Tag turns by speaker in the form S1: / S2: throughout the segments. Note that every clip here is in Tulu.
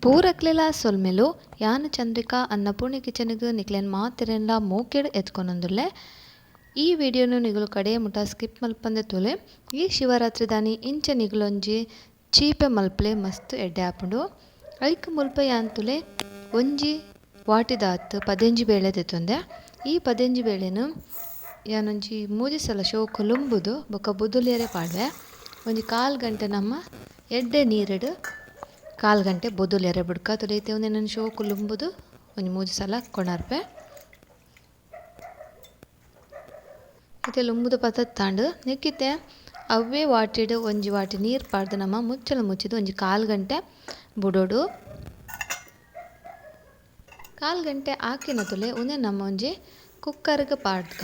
S1: ಪೂರಕ್ಲೆಲ ಸೊಲ್ಮೆಲು ಯಾನ್ ಚಂದ್ರಿಕಾ ಅನ್ನಪೂರ್ಣಿ ಕಿಚನ್ಗ್ ನಿಕ್ಲೆನ್ ಮಾತೆರೆನ್ಲ ಮೋಕೆಡ್ ಎತ್ಕೊನೊಂದುಲ್ಲೆ. ಈ ವಿಡಿಯೋನು ನಿಗುಲು ಕಡೆ ಮುಟ ಸ್ಕಿಪ್ ಮಲ್ಪಂದೆ ತೂಲೆ. ಈ ಶಿವರಾತ್ರಿ ದಾನಿ ಇಂಚ ನಿಗುಲೊಂಜಿ ಚೀಪೆ ಮಲ್ಪಲೆ ಮಸ್ತ್ ಎಡ್ಡೆ ಆಪುಂಡು. ಐಕ್ ಮುಲ್ಪ ಯಾನ್ ತುಲೆ ಒಂಜಿ ವಾಟಿದಾತ್ ಪದೆಂಜಿ ಬೇಳೆ ದೆತ್ತೊಂದೆ. ಈ ಪದೆಂಜಿ ಬೇಳೆನು ಯಾನೊಂಜಿ ಮೂಜಿ ಸಲ ಶೋಕು ಲುಂಬುದು ಬೊಕ ಬುದುಲಿಯರೆ ಪಾಡ್ವೆ. ಒಂಜಿ ಕಾಲ್ ಗಂಟೆ ನಮ್ಮ ಎಡ್ಡೆ ನೀರುಡು ಕಾಲ್ ಗಂಟೆ ಬೊದುಲಿಯರೆ ಬುಡ್ಕ ತುಲೆ ಇತ್ತೆ ಉಂದೆನ್ ಶೋಕು ಲುಂಬುದು ಒಂಜಿ ಮೂಜಿ ಸಲ ಕೊಣರ್ಪೆ. ಇತ್ತೆ ಲುಂಬುದು ಪತತ್ತಾಂಡು ನೆಕ್ಕಿತ್ತೆ ಅವ್ವೇ ವಾಟಿಡು ಒಂಜಿ ವಾಟಿ ನೀರು ಪಾಡ್ದು ನಮ್ಮ ಮುಚ್ಚಳ ಮುಚ್ಚಿದು ಒಂಜಿ ಕಾಲ್ ಗಂಟೆ ಬುಡೋಡು. ಕಾಲ್ ಗಂಟೆ ಆಕಿನ ತುಲೆ ಉಂದೆ ನಮ್ಮ ಒಂಜಿ ಕುಕ್ಕರ್ಗೆ ಪಾಡ್ಕ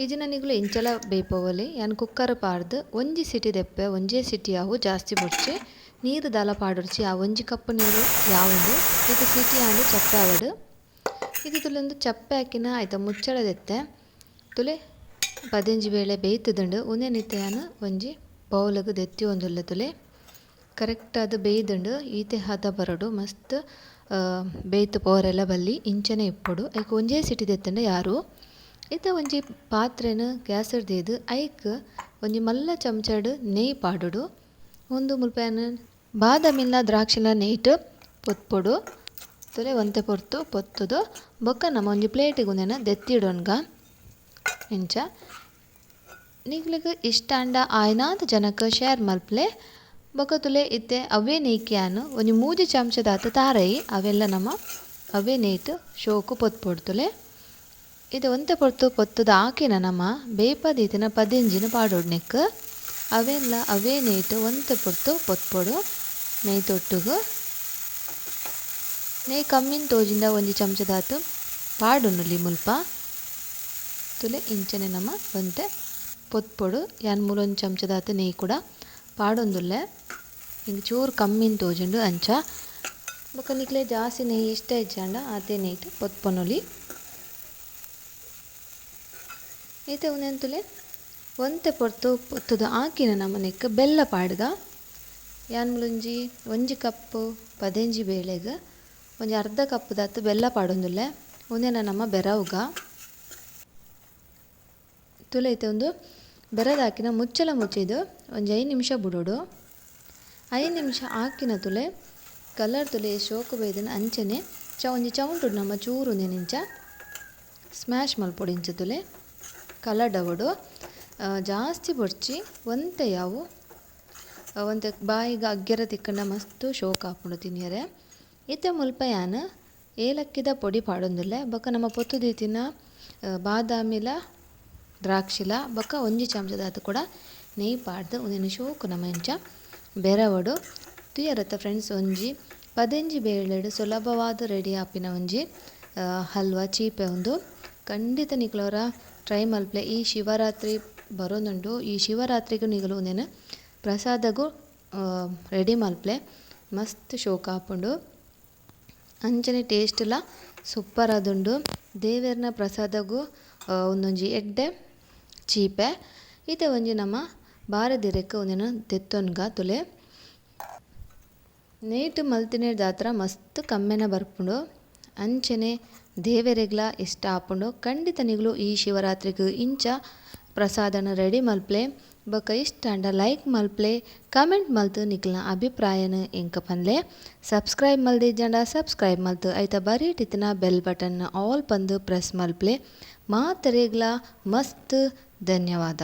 S1: ಇಜಿನ ನಿಗುಲು ಇಂಚಲ ಬೇಯ್ಪೊವೊಲಿ. ಯಾನ್ ಕುಕ್ಕರ್ ಪಾಡ್ದು ಒಂಜಿ ಸಿಟಿ ದೆಪ್ಪೆ, ಒಂಜೇ ಸಿಟಿ ಅವು ಜಾಸ್ತಿ ಬೊಡ್ಚಿ. ನೀರು ದಾಲ ಪಾಡೊಡ್ಚಿ, ಆ ಒಂಜಿ ಕಪ್ ನೀರು ಯಾವುಂಡು ಇದು ಸಿಟಿ ಆಂಡ್ ಚಪ್ಪೆ ಆವಡ್. ಇದು ತುಲೆ ಒಂದು ಚಪ್ಪೆ ಹಾಕಿನ ಆಯ್ತ ಮುಚ್ಚಳ ದೆತ್ತೆ ತುಲೆ ಪದೆಂಜಿ ಬೇಳೆ ಬೇಯ್ತದುಂಡು. ಉಂದೆನಿತ್ತೆ ಯಾನ್ ಒಂಜಿ ಬೌಲಗ್ ದೆತ್ತಿ ಒಂದುಲ್ಲೆ ತುಲೆ ಕರೆಕ್ಟ್ ಆದ್ ಬೇಯ್ದುಂಡು. ಈತೆ ಹದ ಬರೊಡು, ಮಸ್ತ್ ಬೇಯ್ತು ಪೋರೆಲ ಬಲ್ಲಿ, ಇಂಚನೆ ಇಪ್ಪೊಡು. ಐಕ್ ಒಂಜೇ ಸಿಟಿ ದೆತ್ತಂಡ ಯಾರು. ಇತ್ತೆ ಒಂಜಿ ಪಾತ್ರೆನ್ ಗ್ಯಾಸ್ ದೀದ್ ಐಕ್ ಒಂಜಿ ಮಲ್ಲ ಚಮಚಡ್ ನೆಯ್ ಪಾಡೊಡು. ಉಂದು ಮುಲ್ಪ ಯಾನ್ ಬಾದಾಮಿಲ ದ್ರಾಕ್ಷಿಲ ನೆಯ್ಟ್ ಪೊತ್ಪೊಡು ತುಲೆ ಒಂತೆ ಪೊರ್ತು ಪೊತ್ತುದು ಬೊಕ್ಕ ನಮ್ಮ ಒಂಜಿ ಪ್ಲೇಟಿಗೆ ಉಂದೆನ್ ದೆತ್ತಿಡೊನ್ಗ. ಇಂಚ ನಿಕ್ಲೆಗ್ ಇಷ್ಟ ಆಂಡ ಆಯ್ನಾತ್ ಜನಕ್ ಶೇರ್ ಮಲ್ಪಲೆ. ಬೊಕ್ಕ ತುಲೆ ಇತ್ತೆ ಅವೇ ನೆಯ್ಕ್ ಯಾನ್ ಒಂಜಿ ಮೂಜಿ ಚಮಚದಾತ್ ತಾರೈ ಅವೆಲ್ಲ ನಮ್ಮ ಅವೇ ನೆಯ್ಟ್ ಶೋಕು ಪೊತ್ಪೊಡು ತುಲೆ. ಇದು ಒಂತೆ ಪೊರ್ತು ಪೊತ್ತುದು ಆಕಿನ ನಮ್ಮ ಬೇಯ್ಪದೀತಿನ ಪದೆಂಜಿನ ಪಾಡೊಡು ನೆಕ್. ಅವೆಲ್ಲ ಅವೇ ನೆಯ್ಟ್ ಒಂತೆ ಪೊರ್ತು ಪೊತ್ಪೊಡು ನೆಯ್ ತೊಟ್ಟುಗು. ನೆಯ್ ಕಮ್ಮಿನ್ ತೋಜಿಂದ ಒಂಜಿ ಚಮಚದಾತ್ ಪಾಡೊನುಲಿ ಮುಲ್ಪ ತುಲೆ. ಇಂಚನೆ ನಮ್ಮ ಒಂತೆ ಪೊತ್ಪೊಡು. ಯಾನ್ ಮೂಲೊಂಜಿ ಚಮಚದಾತ್ ನೆಯ್ ಕೂಡ ಪಾಡೊಂದುಲ್ಲೆ. ಇಂಕ್ ಚೂರು ಕಮ್ಮಿನ್ ತೋಜುಂಡು ಅಂಚ. ಬೊಕ್ಕ ನಿಕ್ಲೆ ಜಾಸ್ತಿ ನೆಯ್ ಇಷ್ಟ ಇಜ್ಜಾಂಡ ಆತೆ ನೆಯ್ಟ್ ಪೊತ್ಪೊನೊಲಿ. ಇತ್ತೆ ಉಂದೆನ್ ತುಲೆ ಒಂತೆ ಪೊರ್ತು ಪೊತ್ತುದು ಆಕಿನ ನಮ್ಮ ನೆಕ್ ಬೆಲ್ಲ ಪಾಡ್ಗ. ಯಾನ್ ಮೂಲೊಂಜಿ ಒಂಜಿ ಕಪ್ ಪದೆಂಜಿ ಬೇಳೆಗ್ ಒಂಜಿ ಅರ್ಧ ಕಪ್ ದಾತ್ ಬೆಲ್ಲ ಪಾಡೊಂದುಲ್ಲೆ. ಉಂದೆನ ನಮ್ಮ ಬೆರವುಗ ತುಲೆ. ಇತ್ತೆ ಉಂದು ಬೆರದಾಕಿನ ಮುಚ್ಚಳ ಮುಚ್ಚಿದು ಒಂಜಿ 5 ನಿಮಿಷ ಬುಡೋಡು. 5 ನಿಮಿಷ ಆಕಿನ ತುಲೆ ಕಲರ್ ತುಲೆ ಶೋಕು ಬೈದಿನ ಅಂಚನೆ ಒಂಜಿ ಚೌಂಟು ನಮ್ಮ ಚೂರು ಉಂದೆನ್ ಇಂಚ ಸ್ಮ್ಯಾಶ್ ಮಲ್ಪೊಡು. ಇಂಚ ತುಲೆ ಕಲರ್ ಡವಡು ಜಾಸ್ತಿ ಬೊಡ್ಚಿ, ಒಂತೆ ಯಾವು ಒಂತೆ ಬಾಯಿಗೆ ಅಗ್ಗೆರ ತಿಕ್ಕಂಡ ಮಸ್ತ್ ಶೋಕ್ ಆಪುಂಡು ತಿನಿಯರೆ. ಇತ್ತೆ ಮುಲ್ಪ ಯಾನ್ ಏಲಕ್ಕಿದ ಪೊಡಿ ಪಾಡೊಂದುಲ್ಲೆ. ಬೊಕ್ಕ ನಮ್ಮ ಪೊತ್ತು ದೀತಿನ ಬಾದಾಮಿಲ ದ್ರಾಕ್ಷಿಲ ಬೊಕ್ಕ ಒಂಜಿ ಚಮಚದಾತ್ ಕೂಡ ನೆಯ್ ಪಾಡ್ದು ಉಂದೆನ್ ಶೋಕು ನಮ್ಮ ಇಂಚ ಬೆರವಡು. ತುಯರತ್ತ ಫ್ರೆಂಡ್ಸ್, ಒಂಜಿ ಪದೆಂಜಿ ಬೇಳೆಡ್ ಸುಲಭವಾದ ರೆಡಿ ಆಪಿನ ಒಂಜಿ ಹಲ್ವಾ ಚೀಪೆ ಉಂದು. ಖಂಡಿತ ನಿಕ್ಲವರ ಟ್ರೈ ಮಲ್ಪಲೆ. ಈ ಶಿವರಾತ್ರಿ ಬರೋದುಂಡು, ಈ ಶಿವರಾತ್ರಿಗೂ ನಿಗಲು ಉಂದೆನ್ ಪ್ರಸಾದಗೂ ರೆಡಿ ಮಲ್ಪಲೆ. ಮಸ್ತ್ ಶೋಕ್ ಆಪುಂಡು, ಅಂಚನೆ ಟೇಸ್ಟ್ಲ ಸೂಪರ್ ಆದುಂಡು. ದೇವೆರ್ನ ಪ್ರಸಾದಗೂ ಒಂದೊಂಜಿ ಎಡ್ಡೆ ಚೀಪೆ. ಇತ್ತೆ ಒಂಜಿ ನಮ್ಮ ಬಾರದಿರೆಕ್ ಒಂದೆನ್ ದೆತ್ತೊನ್ಗ ತುಲೆ. ನೇಟ್ ಮಲ್ತಿನೆಡ್ದಾತ್ರ ಮಸ್ತ್ ಕಮ್ಮೆನ ಬರ್ಪುಂಡು, ಅಂಚನೆ ದೇವೆರೆಗ್ಲ ಇಷ್ಟ ಆಪುಂಡು. ಖಂಡಿತ ನಿಗುಲು ಈ ಶಿವರಾತ್ರಿಗ್ ಇಂಚ ಪ್ರಸಾದನ ರೆಡಿ ಮಲ್ಪಲೆ. ಬೊಕ್ಕ ಇಷ್ಟ ಆಂಡ ಲೈಕ್ ಮಲ್ಪಲೆ, ಕಮೆಂಟ್ ಮಲ್ತು ನಿಕ್ಲ್ನ ಅಭಿಪ್ರಾಯನ ಎಂಕ ಪನ್ಲೆ. ಸಬ್ಸ್ಕ್ರೈಬ್ ಮಲ್ದಿಜ್ಜಾಂಡ ಸಬ್ಸ್ಕ್ರೈಬ್ ಮಲ್ತು ಐತ ಬರೀಟಿತ್ತಿನ bell button all ಪಂದು ಪ್ರೆಸ್ ಮಲ್ಪಲೆ. ಮಾತೆರೆಗ್ಲ ಮಸ್ತ್ ಧನ್ಯವಾದ.